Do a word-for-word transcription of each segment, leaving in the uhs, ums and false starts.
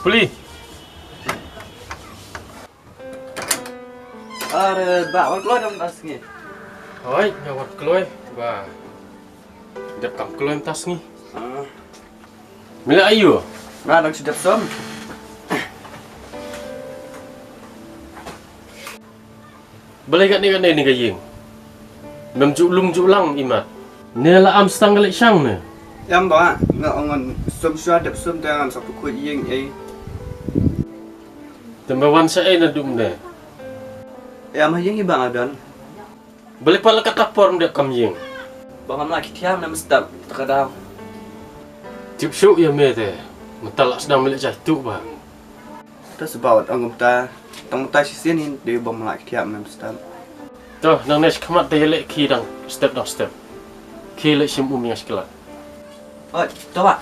Pli. Are, ba, wan kloi dang das ngi. Hoi, nga wan kloi, ba. Dep kam kloi mynta sngi. Ah. Me la aiu? Nga dang shu dep sum. Balei katne katne ne ka ïing? Mem ju lum ju lang imat. Ne la am stang ka leit shang ne? Em ba, nga ong ngan sum shuwa dep sum te ngam sa pynkhuid ïing ei. Te me wan sa ei naduh mynne? Em ha ïing hi ba nga don. Balei pat la katta por ym dep kam ïing? Ba ngam lah ki thiam ne mynstep, te ka daw. Tip shuh ïa me te. Mynta la sdang me leit jai tuh ba. Te sbah wat ong kumta, tang mynta shisien hi dei ba ngam lah ki thiam ne mynstep. To, nangne shakhmat te ïaleh ki dang step dang step. Ki leit shim um ïa shiklat. Oi, to ba.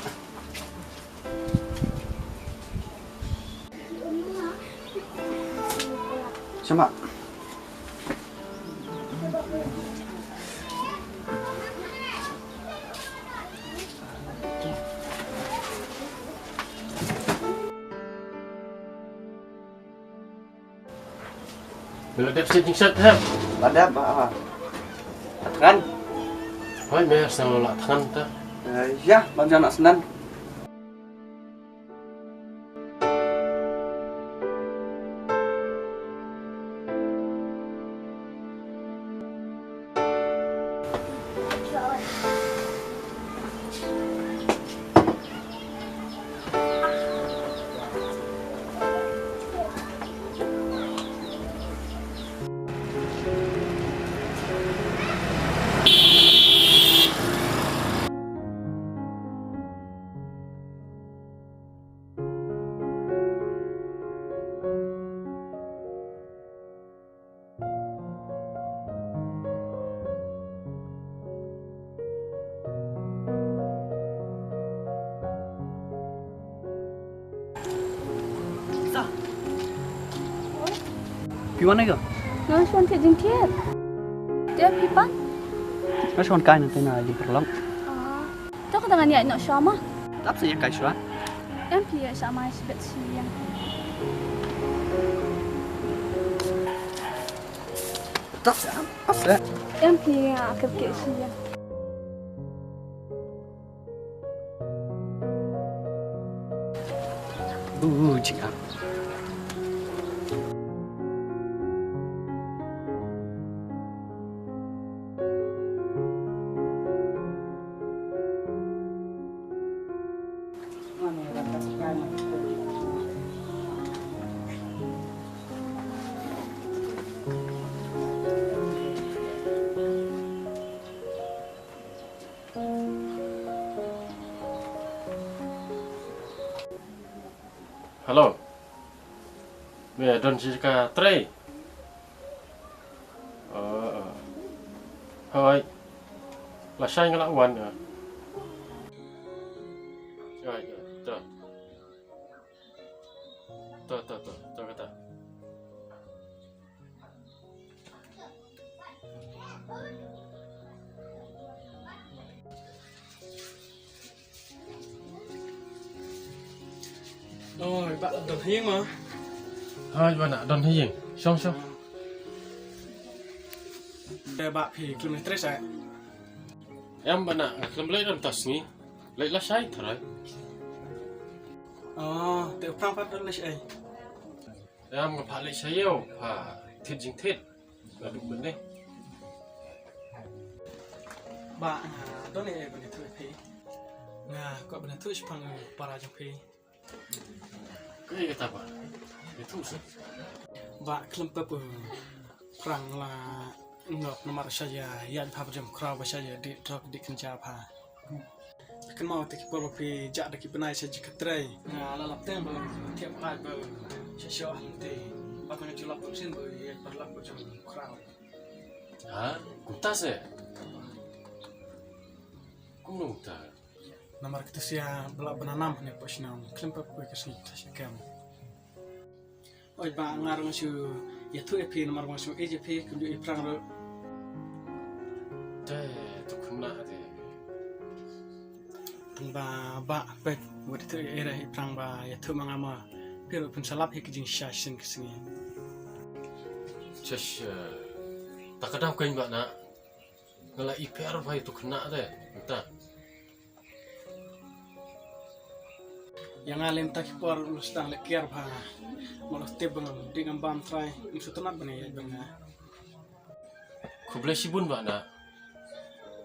Shama. Bila dep sit jingsat ha. Ba dep ba. Tngan. Hoi mer sang la tngan ta. Eh, ya, ban jana snan. Phi wan ei ka? Nga shu wan thied jingthied. Te phi pat? Nga shu wan kai na te na jingpyrlok. Ah. To ka dang ïaid noh shuwa ma. Tap sa ïa kai shuwa. Em phi ïa sha mai shibit shi ïa. Tap sa, tap sa. Em phi ïa kyrkieh shi ïa. Uh, jingah. Hello. Me don shi ka trei? Oh, oh. Hoi. Lashai nga la wan, eh. Hoi, hoi. To. To, to, to. To kata. Oi, ba don ha ïing ma? Hoi, ba na don ha ïing. Shong, shong. Eh, ba phi khlem leit trei sa? Em ba na, khlem leit don ta sngi. Leit lashai tharai. Oh, te u Phrang pat don lashai? Em, nga pha leit sha ïew, pha thied jingthied. Nga duk mynne. Ba, nga don ei ban ïathuh ïa phi. Nga kwah ban ïathuh shaphang para jong phi. Kaei kata ba? Ïathuh seh. Ba khlem pep u Phrang la ngop namar sha ïa ïaid bha jong u khraw ba sha ïa dih drok dih kynja bha. Kynmaw te ki por ba phi jah da ki bnai sha jaka trei. Nga la lap teng ba thiah paid ba sha shoh hangtei. Ba nga ju lap tang sien ba ïa paralok ba jong u khraw. Ha? Kumta seh? Kumno kumta? Namar kata sha ba lah ban nam hangne hapoh shnong. Khlem pep kawei ka sngi ta sha kem. Oi ba nga ruh nga shu ïathuh ïa phi namar ba nga shu ïeit ïa phi kumjuh i Phrang ruh. Te, to khynnah te. Tang Ba, ba, peit, wat ïathuh ïa i re i Prang ba ïathuh ma nga ma. Phi ruh phin sa lap hi ka jingshisha shisien ka sngi. Shisha. Ta ka daw keiñ Bah Nah. Nga la i pher bha ïa utu u khynnah te. Mynta. Ïa nga lem ta ki por u sdang leh kiar bha. Mo la tip ba ngam dei ngam bam trai. Ngam sngewtynnat ban ïaid bad nga. Khublei shibun Bah Nah.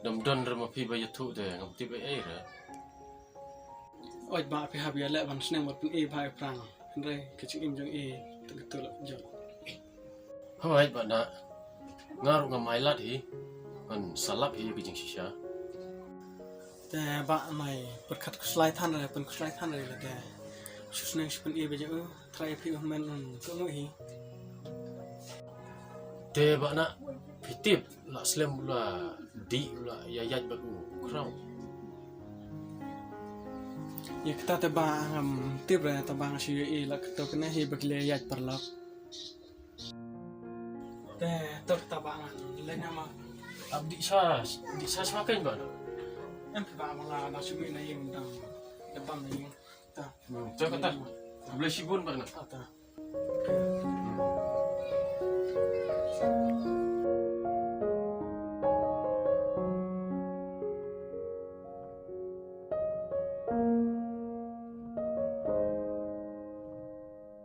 Dam don re ma phi ba ïathuh te ngam tip ei ei re. Oi Bah, phi hap ïaleh ban sneng bad pyni bha i Prang. Hynrei ka jingim jong i tang katu la jot. Hooid Bah Nah. Nga ruh ngam ailad hi. Ngan sa lap hi ka jingshisha. Te Bah, nai pyrkhat khuslai than re, pynkhuslai than re lade. Shu sneng shu pyni ba jong u, trai phi u hynmen un kohnguh hi. Te Bah Nah, phi tip la slem u la dih u la ïaid bad u khraw. Ïa kata te Bah ngam tip re, te Bah nga shu ïohi la kato kane hi ba ki la ïaid paralok. Te to kata Bah ngan leit noh ma. Ap dih sa, dih sa shuwa keiñ Bah Nah. Em phi Bah, ma nga dang shu mih na ïing, dang da bam na ïing. Ta. Hmm, to kata. Khublei shibun Bah Nah. Ta, ta.